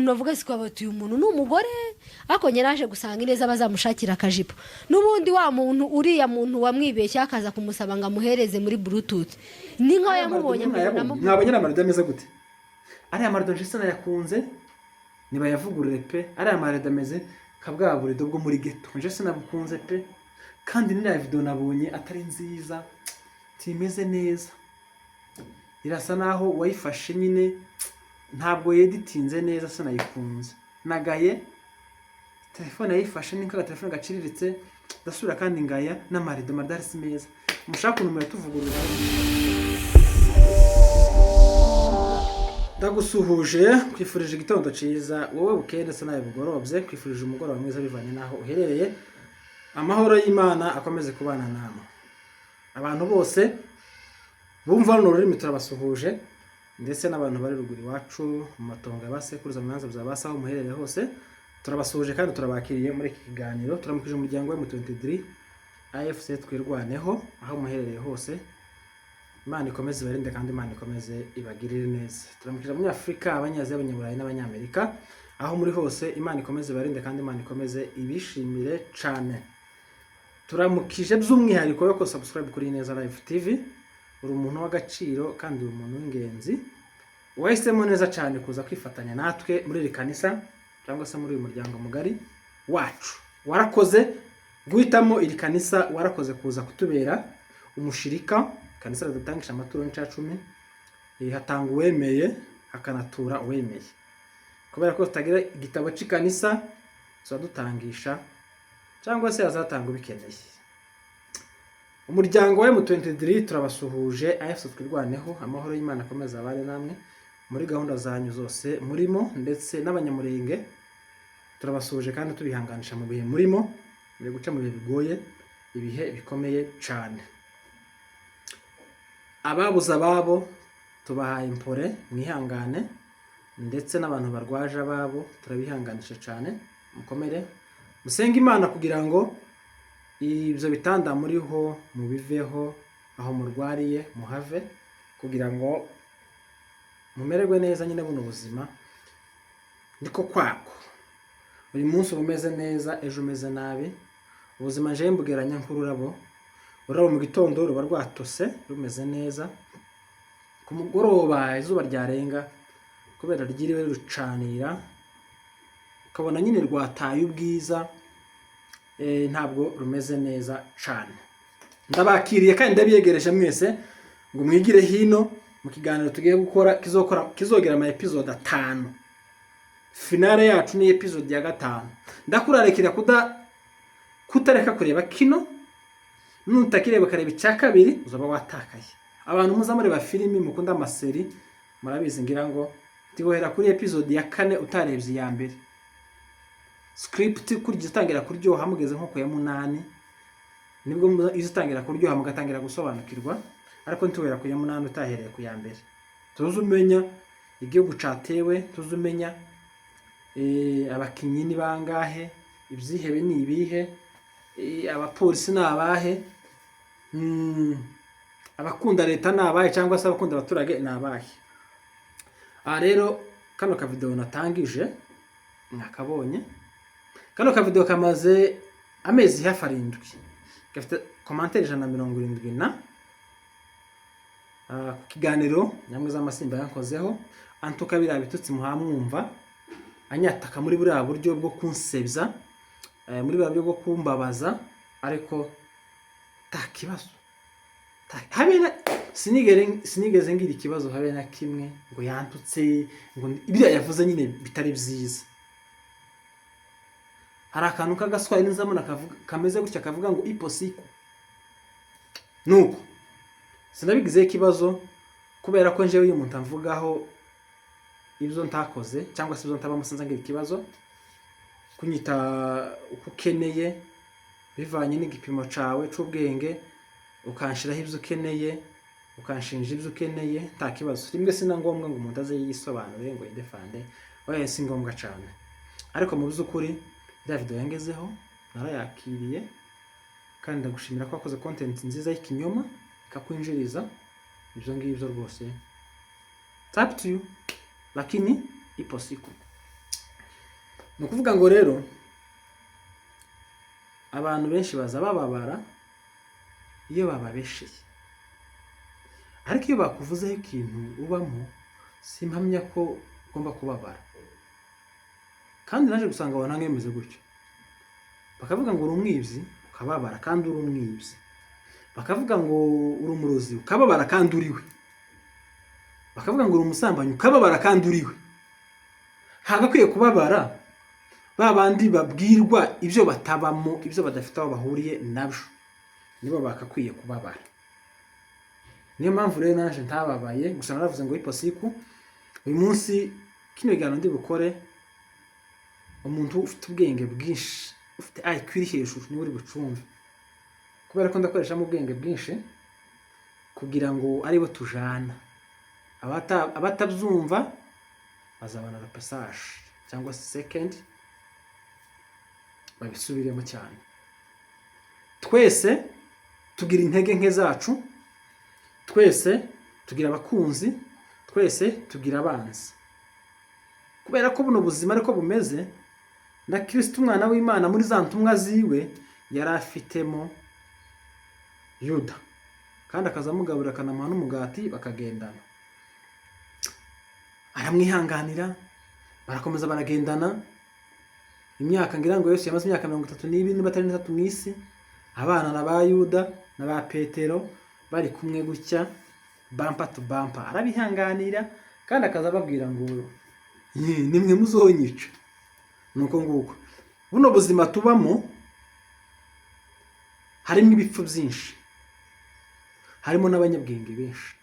Umuntu avuga si bati uyu muntu ni umugore, ariko nyiraje gusanga ineza bazamushakira akajipo. N'ubundi wa muntu, uriya muntu wamwibeshye akaza kumusaba ngo amuhereze muri Bluetooth, ni nkaho yamubonye amubonamo. Mwabonye ariya marido ameze gute? Ariya marido nje sinayakunze, nibayavugurure pe. Ariya marido ameze nka bwa burido bwo muri ghetto, nje sinabukunze pe. Kandi n'iriya video nabonye atari nziza, timeze neza, irasa naho uwayifashe nyine ntabwo yeditinze neza, sinayikunze. Nagaye telefone yayifashe ni nk'agatelefone gaciriritse. Ndasubira kandi ngaya n'amarido, amarido si meza. Mushaka ukuntu muyatuvugurura. Ndagusuhuje, kwifurije igitondo cyiza wowe bukeye ndetse nawe bugorobye, kwifurije umugoroba mwiza bivanye n'aho uherereye. Amahoro y'Imana akomeze kubana namwe. Abantu bose bumva runo rurimi turabasuhuje, ndetse n'abantu bari ruguru iwacu mu matongo ya ba sekuruza, mu bibanza bya ba se, aho muherereye hose turabasuhuje kandi turabakiriye muri iki kiganiro. Turamukije umuryango wa M23 AFC Twirwaneho aho muherereye hose. Imana ikomeze ibarinde kandi Imana ikomeze ibagirire neza. Turamukije Abanyafurika, Abanyaziya, Abanyaburayi n'Abanyamerika aho muri hose. Imana ikomeze ibarinde kandi Imana ikomeze ibishimire cyane. Turamukije by'umwihariko yo ko subscribe kuri Ineza Live TV. Uri umuntu w'agaciro kandi uri umuntu w'ingenzi, wahisemo neza cyane kuza kwifatanya natwe muri iri kanisa cyangwa se muri uyu muryango mugari wacu. Warakoze guhitamo iri kanisa, warakoze kuza kutubera umushirika. Kanisa ridutangisha amaturo n'icacumi, hatanga uwemeye hakanatura uwemeye. Kubera ko tutagira igitabo cy'ikanisa, tuba dutangisha cyangwa se hazatanga ubikeneye. Umuryango wa M23 turabasuhuje, AFC Twirwaneho, amahoro y'Imana akomeze abane namwe muri gahunda zanyu zose murimo, ndetse n'Abanyamurenge turabasuhuje kandi tubihanganisha mu bihe murimo, muri guca mu bihe bigoye, ibihe bikomeye cyane. Ababuze ababo tubahaye impore, mwihangane, ndetse n'abantu barwaje ababo turabihanganisha cyane, mukomere, musenge Imana kugira ngo ibyo bitanda muriho mubiveho, aho murwariye muhave, kugira ngo mumererwe neza nyine. Buno buzima niko kwako, uyu munsi uba umeze neza, ejo umeze nabi. Ubuzima njewe mbugeranya nk'ururabo. Ururabo mu gitondo ruba rwatose rumeze neza, ku mugoroba izuba ryarenga, kubera ryiriwe rucanira, ukabona nyine rwataye ubwiza, ntabwo rumeze neza cyane. Ndabakiriye kandi ndabiyegereje mwese ngo mwigire hino mu kiganiro tugiye gukora kizokora kizogera ama episode 5. Finale yacu ni episode ya 5. Ndakurarekera kutareka kureba kino, nutakireba ukareba icya kabiri uzaba watakaye. Abantu muza mureba filimi, mukunda ama série, murabizi ngira ngo tibohera kuri episode ya 4 utarebye iya mbere. Script kurya itangira kuryoha mugeze nko ku ya 8, nibwo iza itangira kuryoha mugatangira gusobanukirwa, ariko ntituhera ku ya 8 utahereye ku ya mbere. Tuzi umenya igihugu catewe, tuzi umenya abakinyi ni bangahe, ibyihebe ni ibihe, abapolisi ni abahe, abakunda leta ni abahe cyangwa se abakunda abaturage ni abahe. Aha rero kano kavideo natangije mwakabonye. Kano kavideo kamaze amezi hafi 7, gafite commentaire 170 na ku kiganiro nyamwe z'amasimba yankozeho, antuka biriya bitutsi muhamwumva anyataka muri buriya buryo bwo kunsebya, muri buriya buryo bwo kumbabaza, ariko nta kibazo. Habe na sinigeze ngira ikibazo habe na kimwe ngo yantutse, ngo biriya yavuze nyine bitari byiza. Hari akantu k'agaswahili nzabona kameze gutya kavuga ngo "ipo siku". Nuko sinabigizeho ikibazo, kubera ko njyewe iyo umuntu amvugaho ibyo ntakoze cyangwa se ibyo ntabamo sinza ngira ikibazo. Kunyita uko ukeneye bivanye n'igipimo cawe c'ubwenge, ukanshiraho ibyo ukeneye, ukanshinja ibyo ukeneye, nta kibazo. Rimwe si na ngombwa ngo umuntu aze yisobanure ngo yidefande, oya, si ngombwa cyane. Ariko mu by'ukuri iriya video yangezeho narayakiriye, kandi ndagushimira ko wakoze content nziza y'ikinyoma ikakwinjiriza. Ibyo ngibyo rwose it's up to you, lakini ipo siku. Ni ukuvuga ngo rero abantu benshi baza bababara iyo bababesheye, ariko iyo bakuvuzeho ikintu ubamo, simpamya ko ugomba kubabara. Kandi naje gusanga abantu bamwe bameze gutyo, bakavuga ngo uri umwibyi ukababara kandi uri umwibyi, bakavuga ngo uri umurozi ukababara kandi uriwe, bakavuga ngo uri umusambanyi ukababara kandi uriwe. Hagakwiye kubabara ba bandi babwirwa ibyo batabamo, ibyo badafite aho bahuriye nabyo, nibo bakakwiye kubabara. Niyo mpamvu rero naje ntababaye. Gusa naravuze ngo iposiku uyu munsi kino kiganiro ndi bukore, umuntu ufite ubwenge bwinshi, ufite IQ iri hejuru, niwe uri bucumve, kubera ko ndakoreshamo ubwenge bwinshi kugira ngo aribo tujana. Abatabyumva bazabona repêchage cyangwa se second, babisubiremo cyane. Twese tugira intege nke zacu, twese tugira abakunzi, twese tugira abanzi, kubera ko buno buzima ariko bumeze. Na Kirisito umwana w'Imana, muri za ntumwa ziwe yari afitemo Yuda, kandi akaza amugaburira, akanamuha n'umugati, bakagendana, aramwihanganira, barakomeza baragendana imyaka. Ngira ngo Yesu yamaze imyaka 32 niba atari n'itatu mu isi, abana na ba Yuda na ba Petero bari kumwe gutya, bumper to bumper, arabihanganira kandi akaza ababwira ngo: "Nimwe muzonyica." Nuko nguko buno buzima tubamo, harimo ibipfu byinshi, harimo n'abanyabwenge benshi.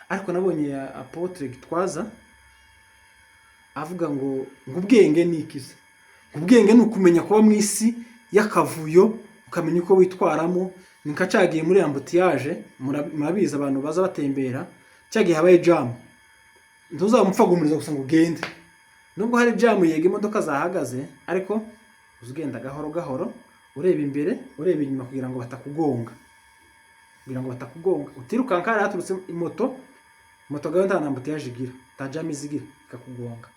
Ariko nabonye apôtre Gitwaza avuga ngo ubwenge ni ikiza, ngo ubwenge ni ukumenya kuba mu isi y'akavuyo, ukamenya uko witwaramo. Ni nka cagiye muri embouteillage, murabizi abantu baza batembera, cyagiye habaye jam, ntuzamupfa guhumuriza gusa ngo ugende. Nubwo hari jam, yega imodoka zahagaze, ariko uza ugenda gahoro gahoro, ureba imbere, ureba inyuma, kugira ngo batakugonga, utirukanka hariya haturutse moto. Moto gaho nta embouteillage igira, nta jam izigira, ikakugonga.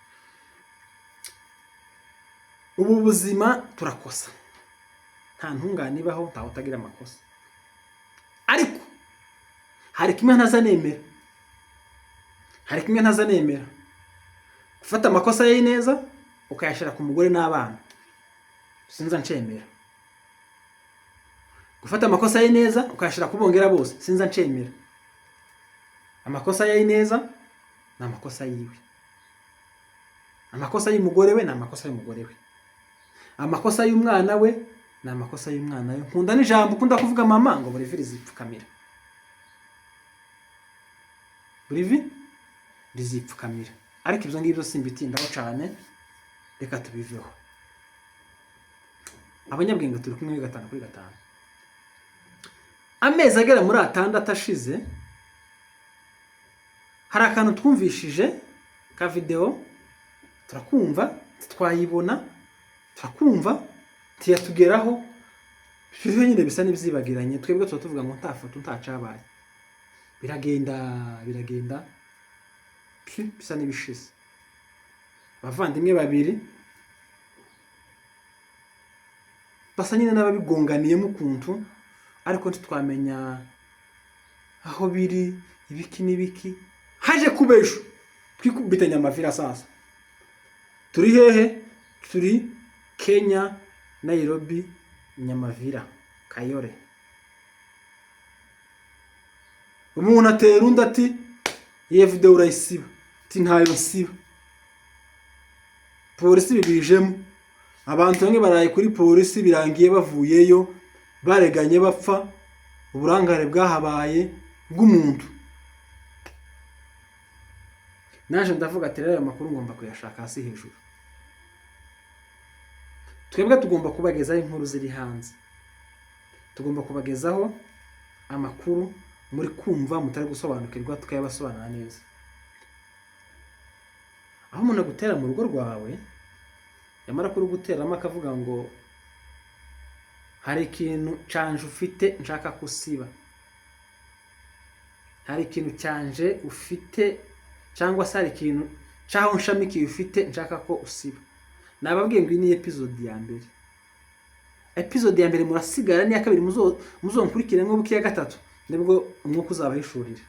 Ubu buzima turakosa, nta ntungane ibaho, ntawe utagira amakosa. Ariko hari kimwe ntaza nemera, hari kimwe ntaza nemera: gufata amakosa ye neza ukayashyira ku mugore n'abana. Sinza ncemera gufata amakosa ye neza ukayashyira ku bongera bose, sinza ncemera. Amakosa ye neza ni amakosa yiwe, amakosa y'umugore we ni amakosa y'umugore we, amakosa y'umwana we ni amakosa y'umwana we. Nkunda n'ijambo ukunda kuvuga mama, ngo buri vi rizipfukamira, buri vi rizipfukamira. Ariko ibyo ngibyo simbitindaho cyane, reka tubiveho. Abanyabwenge turi kumwe gatanu kuri gatanu. Amezi agera muri 6 ashize, hari akantu twumvishije ka videwo, turakumva, twayibona, turakumva, ntiyatugeraho. Ibyo nyine bisa n'ibyibagiranye. Twebwe tuba tuvuga ngo nta foto, nta cabaye, biragenda biragenda, pfi, bisa n'ibishize. Abavandimwe babiri basa nyine n'ababigonganiyemo ukuntu, ariko ntitwamenya aho biri, ibiki n'ibiki. Haje kuba ejo twikubitanye amavira. Sasa turi hehe? Turi Kenya, Nairobi, Nyamavira, Kayore. Umuntu atera undi ati: "Iyo video urayisiba." Ati: "Ntayo nsiba." Polisi bibijemo, abantu bamwe baraye kuri polisi, birangiye bavuyeyo bareganye, bapfa uburangare bwahabaye bw'umuntu. Naje ndavuga ati: "Rero ayo makuru ngomba kuyashaka hasi hejuru." Twebwe tugomba kubagezaho inkuru ziri hanze, tugomba kubagezaho amakuru muri kumva mutari gusobanukirwa, tukayabasobanura neza. Aho umuntu agutera mu rugo rwawe, yamara kuruguteramo akavuga ngo: "Hari ikintu canje ufite nshaka kusiba, hari ikintu cyanje ufite, cyangwa se hari ikintu Caho nshamikiye ufite nshaka ko usiba. Nababwiye ngo iyi ni episode ya mbere, episode ya mbere murasigara, n'iya kabiri muzonkurikire nk'ubu iya gatatu nibwo umwuka uzabahishurira.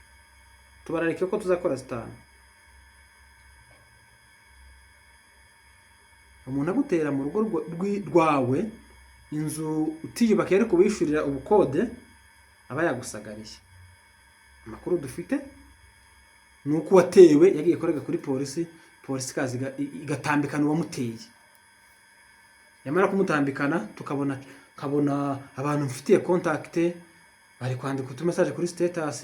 Tubarareke ko tuzakora zitanu. Umuntu agutera mu rugo rwawe, inzu utiyubakiye ariko wishyurira ubukode, aba yagusagariye. Amakuru dufite ni uko uwatewe yagiye kurega kuri polisi, polisi ikaza igatambikana uwamuteye. Yamara kumutambikana, tukabona nkabona abantu mfitiye contact bari kwandika utumessage kuri status,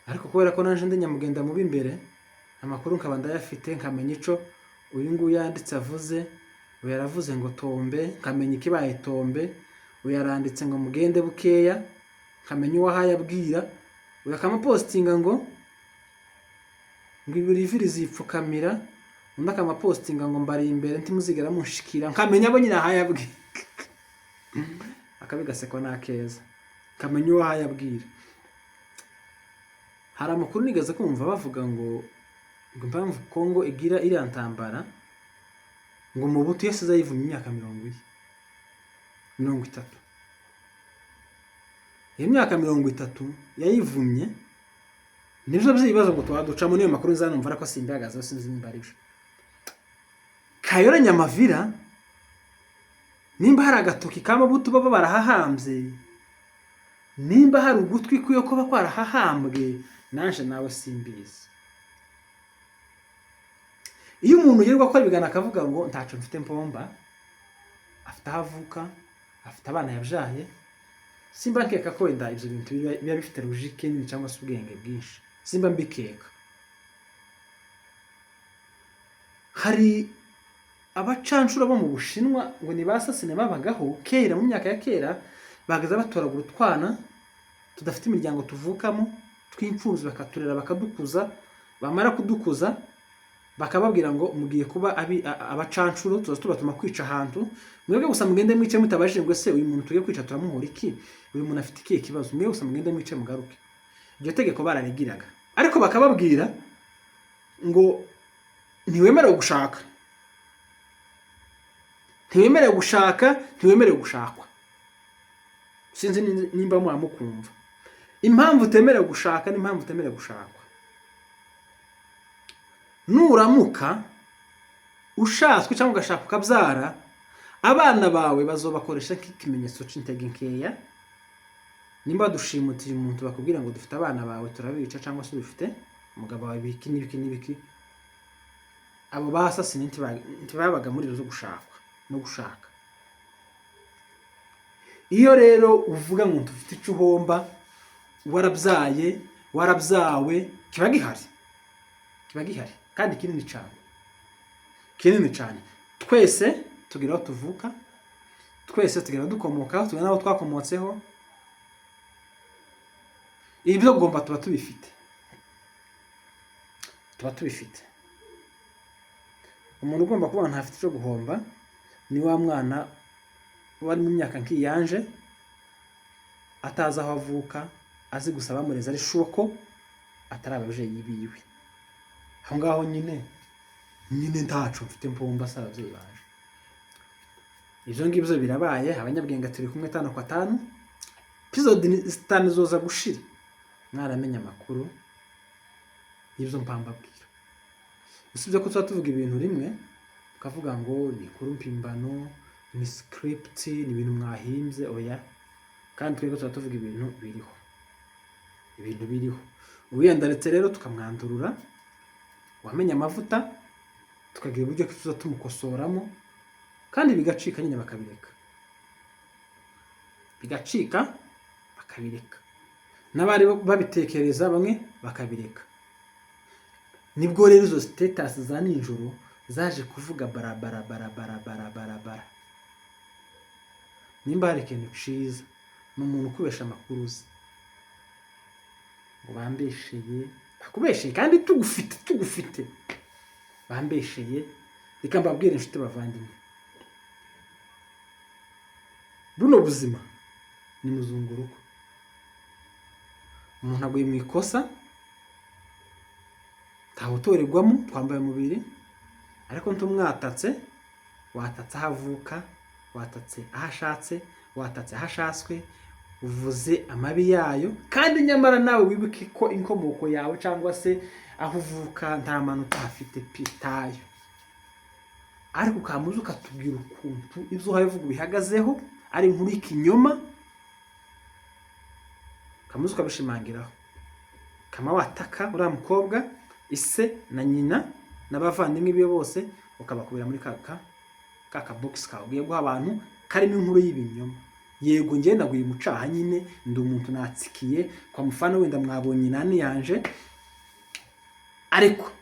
ariko kubera ko naje ndi nyamugenda mubi imbere, amakuru nkaba ndayafite, nkamenya ico uyu nguyu yanditse avuze. Uyu yaravuze ngo tombe, nkamenya ikibaye tombe. Uyu yaranditse ngo mugende bukeya, nkamenya uwo ahaye abwira. Uyu akamupostinga ngo ibiri ivi rizipfukamira, undi akamapostinga ngo mbari imbere ntimuzigera munshikira, nkamenya abo nyine ahaye abwira. Akabi gasekwa n'akeza, nkamenya uwo ahaye abwira. Hari amakuru nigeze kumva bavuga ngo impamvu Kongo igira iriya ntambara, ngo Mobutu yasize ayivumye imyaka 40, 30. Iyo myaka 30 yayivumye, nibyo by'ibibazo ngo twaducamo. Niyo makuru nzanumva, ariko simbihagazeho, sinzi nimba ari byo. Kayora Nyamavira, nimba hari agatoki ka Mobutu baba barahahambye, nimba hari ugutwi kwiyo kuba kwarahahambwe, nanje nawe simbizi. Iyo umuntu yirirwa akora ibiganiro akavuga ngo ntaco mfite mpomba, afite aho avuka, afite abana yabyaye, simba nkeka ko wenda ibyo bintu biba bifite logique nini cyangwa se ubwenge bwinshi, simba mbikeka. Hari abacanshuro bo mu Bushinwa ngo ni ba sasine babagaho kera mu myaka ya kera, bagaza batoragura utwana tudafite imiryango tuvukamo tw'imfubyi, bakaturera bakadukuza. Bamara kudukuza bakababwira ngo mugiye kuba abacanshuro, tuza tubatuma kwica ahantu, mwebwe gusa mugende mwice mutabajije ngo ese uyu muntu tugiye kwica turamuhora iki, uyu muntu afite ikihe kibazo, mwebwe gusa mugende mwice mugaruke. Iryo tegeko bararigiraga, ariko bakababwira ngo ntiwemerewe gushaka, ntiwemerewe gushaka, ntiwemerewe gushakwa. Sinzi nimba mukumva impamvu utemerewe gushaka n'impamvu utemerewe gushakwa. Nuramuka ushatswe cyangwa ugashaka ukabyara, abana bawe bazobakoresha nk'ikimenyetso c'intege nkeya. Nimba dushimutiye umuntu bakubwira ngo dufite abana bawe turabica, cyangwa se dufite umugabo wawe biki n'ibiki n'ibiki. Abo basasine ntibabaga muri izo zo gushakwa no gushaka. Iyo rero uvuga ngo ufite icyo uhomba, warabyaye, warabyawe, kiba gihari, kiba gihari kandi kinini cyane, kinini cyane. Twese tugira aho tuvuka, twese tugira aho dukomokaho, tugira n'aho twakomotseho. Ibyo gomba tuba tubifite, tuba tubifite. Umuntu ugomba kuba ntafite icyo guhomba ni wa mwana wari mu myaka nk'iyanje, atazi aho avuka, azi gusa bamureze ari sure ko atari ababyeyi biwe. Aho ngaho nyine ntaco mfite mpomba, si ababyeyi banje. Ibyo ngibyo birabaye. Abanyabwenge turi kumwe tano kwa tanu. Episode zitanu zoza gushira mwaramenye amakuru y'ibyo mpambabwira. Usibye ko tuba tuvuga ibintu rimwe tukavuga ngo ni inkuru mpimbano, ni script, ni ibintu mwahimbye, oya. Kandi twebwe tuba tuvuga ibintu biriho, ibintu biriho. Uwiyandaritse rero tukamwandurura, wamenya amavuta tukagira uburyo tuza tumukosoramo, kandi bigacika nyine bakabireka, bigacika bakabireka, n'abari babitekereza bamwe bakabireka. Nibwo rero izo status za nijoro zaje kuvuga barabara barabara barabara bara. Nimba hari ikintu ciza ni umuntu ukubesha amakuru uzi ngo bambesheye, bakubesheye kandi tugufite, tugufite bambesheye. Reka mbabwire inshuti bavandimwe, buno buzima ni muzunguruko. Umuntu aguye mu ikosa Ntawutorerwamo, twambaye umubiri. Ariko ntumwatatse, watatse aho avuka, watatse aho ashatse, watatse aho ashatswe, uvuze amabi yayo. Kandi nyamara nawe wibuke ko inkomoko yawe cyangwa se aho uvuka nta manota hafite pitayo, ariko ukamuza ukatubwira ukuntu ibyo uhaye uvuga ubihagazeho ari inkuru y'ikinyoma, ukamuza ukabishimangiraho, kama wataka uriya mukobwa, ise na nyina n'abavandimwe be bose, ukabakubira muri ka kabogisi kawe ugiye guha abantu karimo inkuru y'ibinyoma. Yego, njye naguye mu caha nyine, ndi umuntu natsikiye kwa mufana, wenda mwabonye inani yanje, ariko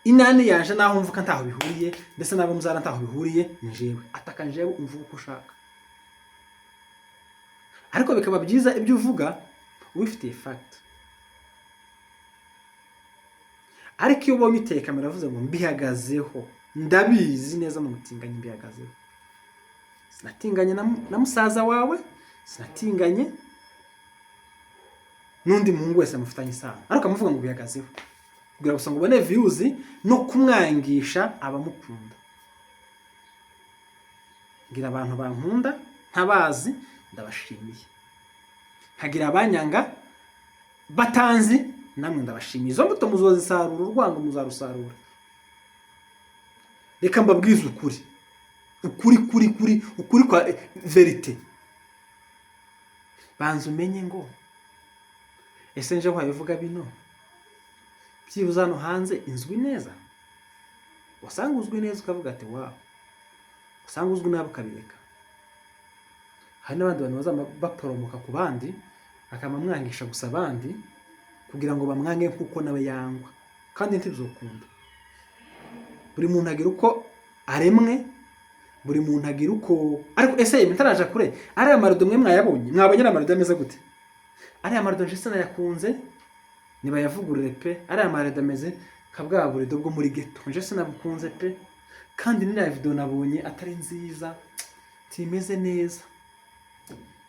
inani yanje naho mvuka ntaho bihuriye, ndetse n'abo muzara ntaho bihuriye. Ni jewe ataka, njewe umvuga uko ushaka, ariko bikaba byiza ibyo uvuga ubifitiye fact. Ariko iyo ubonye uteye kamera avuze ngo mbihagazeho, ndabizi neza mu mutinganyi, mbihagazeho, sinatinganye na musaza wawe, sinatinganye n'undi muhungu wese mufitanye isano, ariko amuvuga ngo bihagazeho kugira gusa ngo ubone views no kumwangisha abamukunda. Ngira abantu bankunda ntabazi, ndabashimiye. Nkagira abanyanga batanzi, namwe ndabashimiye. Izo mbuto muzozisarura, urwango muzarusarura. Reka mbabwize ukuri, ukuri kuri kuri ukuri kwa vérité. Banza umenye ngo ese nje wabivuga bino byibuze hano hanze inzwi neza, wasanga uzwi neza ukavuga ati wow, usanga uzwi nabi ukabireka. Hari n'abandi bantu bazaba baporomoka ku bandi, akamamwangisha gusa abandi kugira ngo bamwange nk'uko nawe yangwa, kandi ntibizokunda. Buri muntu agira uko aremwe, buri muntu agira uko. Ariko ese yemwe ntaraja kure, ariya marido mwe mwayabonye? Mwabonye ariya marido ameze gute? Ariya marido nje sinayakunze, nibayavugurure pe. Ariya marido ameze nka bwa burido bwo muri ghetto, nje sinabukunze pe. Kandi n'iriya video nabonye atari nziza, timeze neza,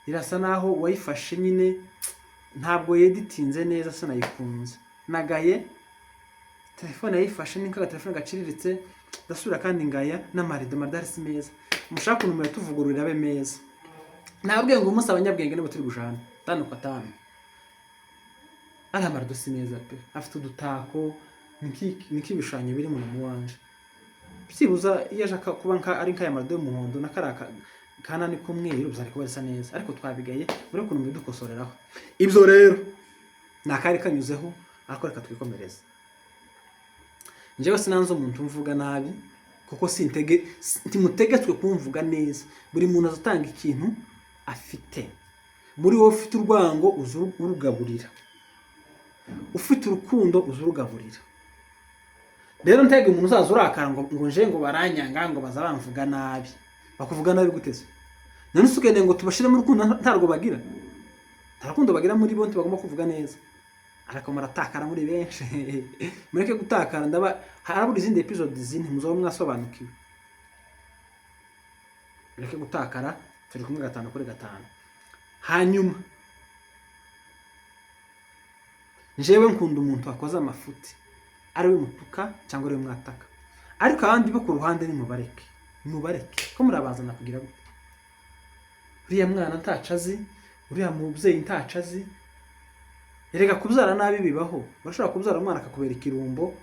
irasa naho wayifashe nyine ntabwo yeditinze neza, sinayikunze. Nagaye telefone yayifashe ni nk'agatelefone gaciriritse, ndasubira kandi ngaya n'amarido amadari si meza. Mushaka ukuntu muyatuvugururira abe meza. Nabwiye ngo umunsi abanyabwenge nibo turi gujana tanu kwa tanu. Ariya marido si meza pe, afite udutako ni nk'ibishushanyo biri mu wanje. Byibuza iyo aje kuba ari nk'aya marido y'umuhondo na kariya kanani k'umweru, byari kuba bisa neza, ariko twabigaye muri ukuntu mubidukosoreraho. Ibyo rero ni akari kanyuzeho, ariko reka twikomereze. Njyewe sinanze umuntu umvuga nabi, kuko sintege ntimutegetswe kumvuga neza. Buri muntu azatanga ikintu afite muri wowe. Ufite urwango uza urugaburira, ufite urukundo uza urugaburira. Rero ntege umuntu uzaza urakara ngo nje ngo baranyanga, ngo baza bamvuga nabi. Bakuvuga nabi gute se? None se ukeneye ngo tubashiremo urukundo? Ntarwo bagira, nta rukundo bagira muri bo, ntibagomba kuvuga neza. Ariko muratakara muri benshi, mureke gutakara. Ndaba harabura izindi episode zindi muzaba mwasobanukiwe. Mureke gutakara, turi kumwe gatanu kuri gatanu. Hanyuma njyewe nkunda umuntu wakoze amafuti, ari we mutuka cyangwa ari we mwataka, ariko abandi bo ku ruhande nimubareke, nimubareke ko murabazana kugira gute? Uriya mwana ntaco azi, uriya mubyeyi ntaco azi. Erega kubyara nabi bibaho. Urashobora kubyara umwana akakubera ikirumbo,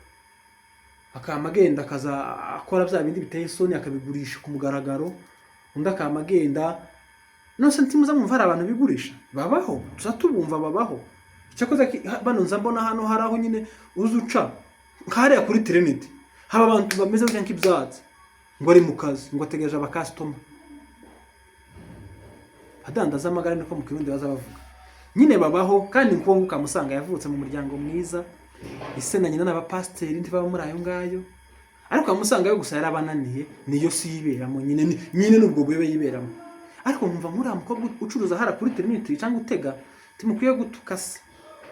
akama agenda akaza akora bya bindi biteye isoni, akabigurisha ku mugaragaro. Undi akama agenda nose ntimuza mwumva hari abantu bigurisha, babaho, tuza tubumva babaho. Cyakoze bano nza mbona hano hari aho nyine uza uca nk'hariya kuri Trinity, haba abantu bameze gutya nk'ibyatsi, ngo ari mu kazi, ngo ategereje abakasitoma, adandaza amagare, niko mu Kirundi baza bavuga nyine. Babaho kandi nkuwo nguko ukamusanga yavutse mu muryango mwiza, ise na nyina n'abapasiteri, ntibaba muri ayo ngayo, ariko amusanga yo gusa yarabananiye, niyo si yiberamo nyine, nyine n'ubwo bube yiberamo. Ariko nkumva nk'uriya mukobwa ucuruza hara kuri Trinity cyangwa utega, timukwiye gutuka se,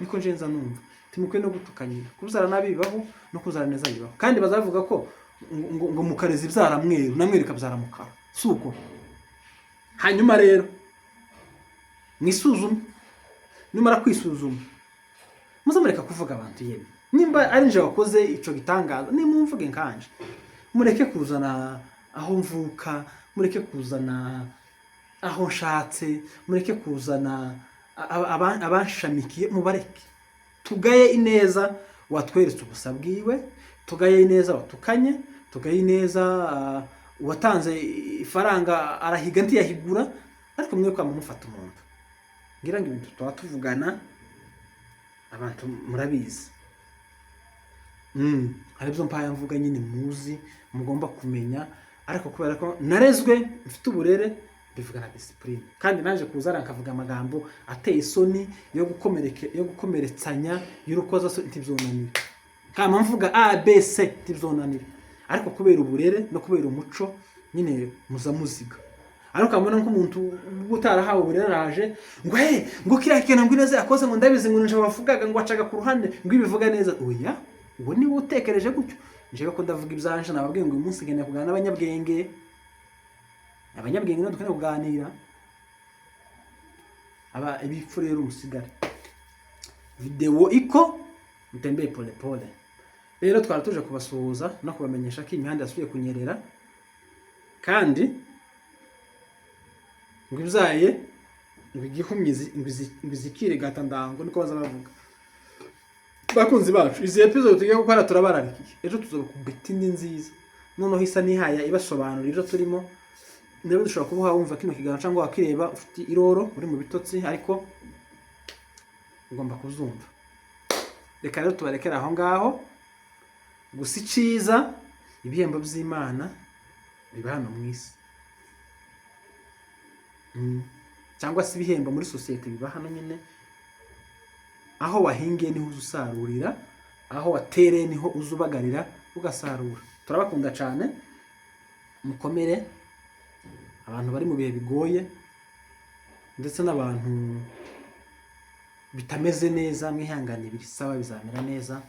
niko nje nza numva timukwiye no gutuka nyina. Kubyara nabi bibaho, no kubyara neza bibaho. Kandi bazavuga ko ngo mukarezi ibyara mweru na mweru ikabyara mukara, si uko? Hanyuma rero mwisuzume, numara kwisuzuma muze mureka kuvuga abantu. Yemwe. Nimba ari nje wakoze ico gitangaza, nimumvuge nkanje. Mureke kuzana aho mvuka, mureke kuzana aho nshatse, mureke kuzana abanshamikiye, mubareke. Tugaye Ineza watweretse ubusa bwiwe, tugaye Ineza watukanye, tugaye Ineza watanze ifaranga arahiga ntiyahigura, ariko mwe kwama mufata umuntu. Ngira ngo ibintu tuba tuvugana abantu murabizi. Hari ibyo mpaya mvuga nyine muzi mugomba kumenya, ariko kubera ko narezwe mfite uburere, bivuga na discipline, kandi naje kuza nkavuga amagambo ateye isoni yo gukomereke, yo gukomeretsanya, y'urukozasoni, ntibyonanira. Kama mvuga A B C ntibyonanira, ariko kubera uburere no kubera umuco nyine muza muziga. Ariko ukabona nk'umuntu utarahawe uburere araje ngo he, ngo kiriya kintu, ngo Ineza yakoze, ngo ndabizi, ngo nje bavugaga ngo acaga ku ruhande, ngo ibivuga neza. Oya, uwo niwe utekereje gutyo. Njyewe ko ndavuga ibyanje, nababwiye ngo uyu munsi nkeneye kuganira n'abanyabwenge. Abanyabwenge nibo dukeneye kuganira. Aba ibipfu rero musigare. Video iko mutembeye pole pole. Rero twari tuje kubasuhuza no kubamenyesha ko imihanda yasubiye kunyerera, kandi ngo ibyaye ngo igihumyi ngo izikire gatandango, niko baza bavuga. Bakunzi bacu, izi episode tugiye gukora turabararikiye. Ejo tuzabakubita indi nziza noneho isa n'ihaya ibasobanura ibyo turimo. Niba dushobora kuba wumva kino kiganiro cyangwa wakireba ufite iroro uri mu bitotsi, ariko ugomba kuzumva. Reka rero tubarekere aho ngaho. Gusa iciza, ibihembo by'Imana biba hano mu isi. Cyangwa se ibihembo muri sosiyete biba hano nyine. Aho wahingiye niho uza usarurira, aho watereye niho uza ubagarira ugasarura. Turabakunda cyane, mukomere. Abantu bari mu bihe bigoye ndetse n'abantu bitameze neza, mwihangane, bisaba bizamera neza.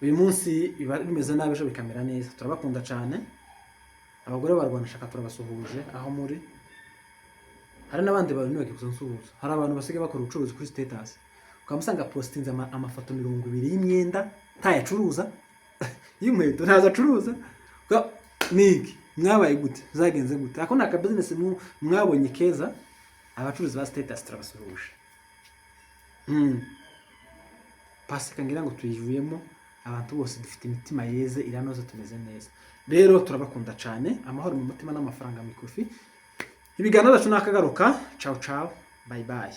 Uyu munsi biba bimeze nabi, ejo bikamera neza. Turabakunda cyane. Abagore barwanashaka, turabasuhuje aho muri. Hari n'abandi bantu ntibagiye kuza nsuhuza. Hari abantu basigaye bakora ubucuruzi kuri status, ukaba usanga postinze amafoto 20 y'imyenda ntayacuruza, y'inkweto ntazo acuruza. Niki mwabaye gute? Zagenze gute? Ako ni aka business mwabonye keza. Abacuruzi ba status turabasuhuje. Pasika ngira ngo tuyivuyemo, abantu bose dufite imitima yeze, iranoze, tumeze neza. Rero turabakunda cyane. Amahoro mu mutima n'amafaranga mu ikofi. Ibiganiro byacu nakagaruka. Ciao ciao, bye bye.